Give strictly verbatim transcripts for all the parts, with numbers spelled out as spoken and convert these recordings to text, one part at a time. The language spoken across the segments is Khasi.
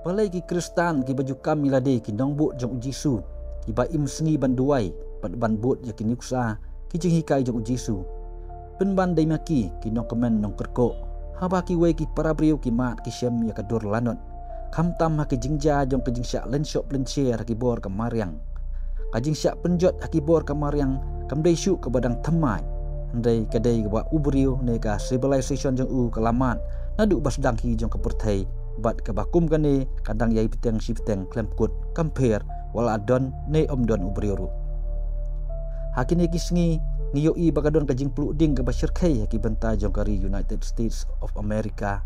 Balei ki Khristan kiba ju kam ïa lade ki nongbud jong u Jisu, kiba im sngi ban duwai bad ban bud ïa ki nuksa, ki jinghikai jong u Jisu? Pynban dei ma ki ki nongkmen nongkyrkhu, haba kiwei ki para briew ki mad ki shem ïa ka dur lanot, khamtam ha ki jingjia jong ka jingshah lynshop lynsher ha ki bor ka mariang, ka jingshah pynjot ha ki bor ka mariang kam dei shuh kaba dang thymmai, hynrei ka dei kaba u briew ne ka civilization jong u ka la mad naduh ba sdang hi jong ka pyrthei, bad kaba kum kane ka dang ïai bteng shi bteng khlem kut, kam pher wat la don ne ym don u briew ruh. Ha kine ki sngi ngi ïohi ba ka don ka jingpluh ding kaba shyrkhei ha ki bynta jong ka ri United States of America.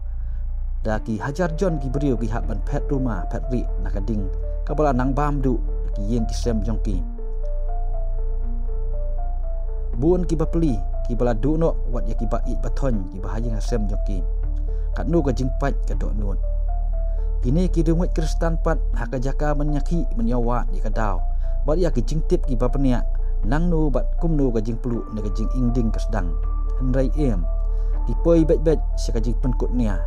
Da ki hajar jon ki briew ki hap ban phet ruma phet rieh na ka ding kaba la nang bam duh ha ki ïing ki sem jong ki. Bun ki bapli kiba la duh noh wat ïa ki ba ïeit ba thoiñ kiba ha ïing ha sem jong ki. Katno ka jingpait ka dohnud. Kine ki riewngeit Khristan pat ha ka jaka ban ïakhih ban ïawad ïa ka daw bad ïa ki jingtip kiba bniah, nangno bad kumno ka jingpluh ne ka jingim ding ka sdang. Hynrei em, ki poi beit beit sha ka jingpynkut nia.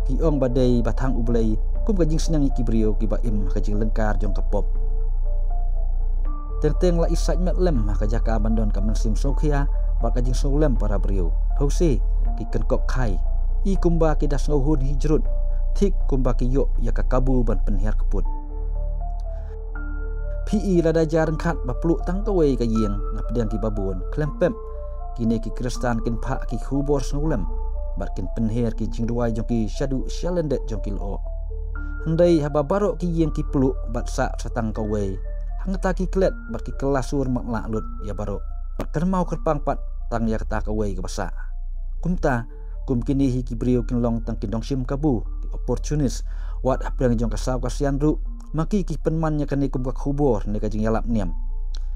Ki ong ba dei ba thang U Blei kum ka jingsneng ïa ki briew kiba im ha ka jinglyngkar jong ka pop. Teng teng la i sait met lem ha ka jaka ban don ka mynsiem sngewkhia bad ka jingsngewlem para briew. Phewse ki kynkok khai, i kumba ki da sngewhun hi jrut, thik kumba ki ïoh ïa ka kabu ban pynhiar kput. Phi i lada jia ryngkhat ba pluh tang kawei ka ïing na pdeng kiba bun, khlem pep kine ki Khristan kin phah ki khubor sngewlem bad kin pynhiar ki jingduwai jong ki shaduh sha lyndet jong ki lyoh. Hynrei haba baroh ki ïing ki pluh bad sah sa tang kawei, hangta ki klet bad ki kylla sur matlah lut ïa baroh, bad kynmaw kyrpang pat tang ïa kata kawei kaba sah. Kumta, kum kine hi ki briew kin long tang ki nongshim kabu, ki opportunist. Wat hapdeng jong ka saw ka sian ruh, ma ki ki pynman ïa kane kum ka khubor ne ka jingïalap niam.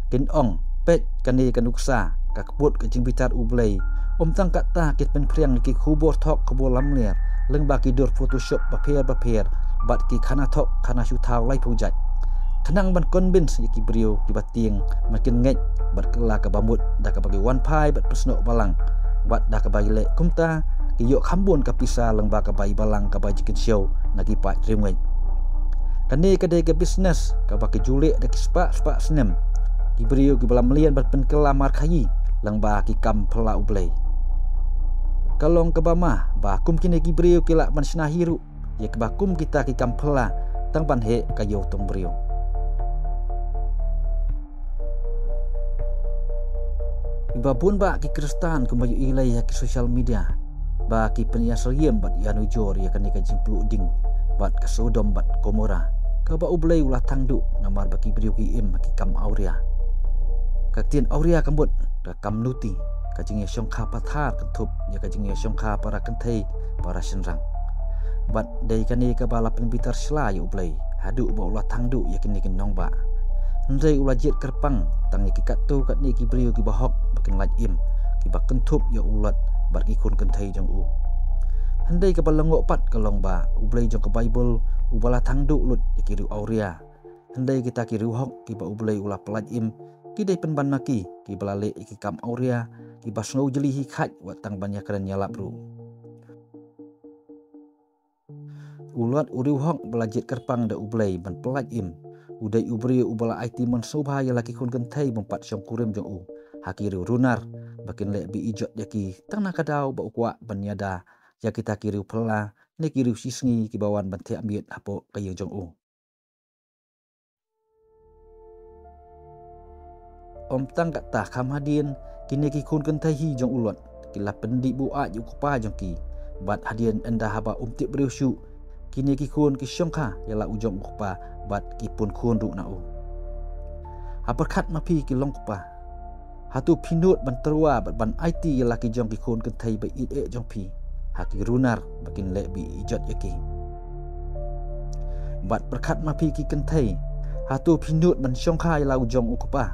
Kin ong, peit kane ka nuksa, ka kput ka jingbitar U Blei. Ym tang katta kin pynphriang ïa ki khubor thok khubor lamler lyngba ki dur Photoshop bapher bapher bad ki khana thok khana shu thaw laiphew jait, khnang ban convince ïa ki briew kiba tieng, ma kin ngeit bad kylla kaba mut da kaba ki wan phai bad pynsnoh balang, bad da kaba ki leh kumta ki ïoh kham bun ka pisa lyngba ka bai balang ka bai jingkynshew na ki paid riewngeit. Kane ka dei ka business kaba ki ju leh da ki spah spah snem, ki briew kiba la mlien bad pynkylla markhaïi lyngba ki kam phylla U Blei. Ka long kaba ma ba kum kine ki briew ki lah ban shna hi ruh ïa kiba kum kita ki kam phylla tang ban heh ka ïew tong briew. Kiba bun bah ki Khristan kumba ïohi lei ha ki social media ba ki pynïasyriem bad ïanujor ïa kane ka jingpluh ding bad ka Sodom bad Gomorrah, kaba U Blei u la thang duh namar ba ki briew ki im ha ki kam awria. Ka ktien awria ka mut ka kam nuti, ka jingïashongkha pathar kynthup ïa ka jingïashongkha para kynthei para shynrang. Bad dei kane kaba la pynbitar shla ïa U Blei haduh ba u la thang duh ïa kine ki nongbah. Hynrei u la jied kyrpang tang ïa ki katto katne ki briew kiba hok ba kin lait im, kiba kynthup ïa u Lot bad ki khun kynthei jong u. Hynrei kaba lyngngoh pat ka long ba U Blei jong ka Baibl uba la thang duh lut ïa ki riew awria. Hynrei kita ki riew hok kiba U Blei u la pyllait im, ki dei pynban ma ki kiba la leh ïa ki kam awria, kiba sngew jli hi khait wat tang ban ïakren ïalap ruh. U Lot u riew hok ba la jied kyrpang da U Blei ban pyllait im, u dei u briew uba la aiti mon sngewbha ïa la ki khun kynthei bym pat shongkurim jong u ha ki riew runar, ba kin leh beiñ jot ïa ki tang na ka daw ba u kwah ban ïada ïa kita ki riew phylla ne ki riew shisngi kiba wan ban thiah miet hapoh ka ïing jong u. Ym tang katta, kham hadien kine ki khun kynthei hi jong u Lot ki la pyndih buaid ïa u kpa jong ki. Bad hadien ynda haba um tip briew shuh, kine ki khun ki shongkha ïa la u jong u kpa bad ki pun khun ruh na u. Ha pyrkhat ma phi ki long kpa, hato phi nud ban tyrwa bad ban aiti ïa la ki jong ki khun kynthei ba ïeit eh jong phi ha ki runar ba kin leh beiñ jot ïa ki? Bad pyrkhat ma phi ki kynthei, hato phi nud ban shongkha ïa la u jong u kpa?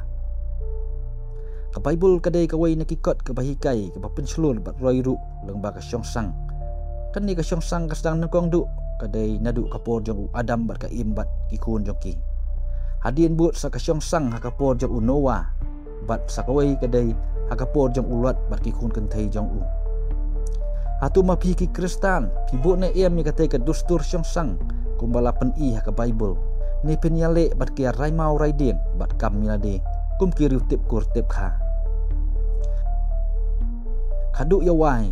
Ka Baibl ka dei kawei na ki kot kaba hikai kaba pynshlur bad roi ruh lyngba ka shongsang. Kane ka shongsang ka sdang nyngkong duh, ka dei naduh ka por jong u Adam bad ka Im bad ki khun jong ki. Hadien bud sa ka shongsang ha ka por jong u Noah, bad sa kawei ka dei ha ka por jong u Lot bad ki khun kynthei jong u. Hato ma phi ki Khristan phi bud ne em ïa katei ka dustur shongsang kumba la pyni ha ka Baibl, ne phin ïaleh bad ki ïa rai maw rai dieng bad kam ïa lade kum ki riew tip kur tip kha. Khadduh ïa wai,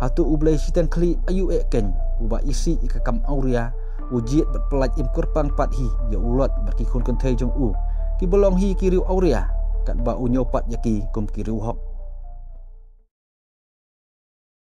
hato U Blei shiteng khlieh aïu eh keiñ, uba isih ïa ka kam awria, u jied bad pyllait im kyrpang pat hi ïa u Lot bad ki khun kynthei jong u, kiba long hi ki riew awria, katba u ñiew pat ïa ki kum ki riew hok?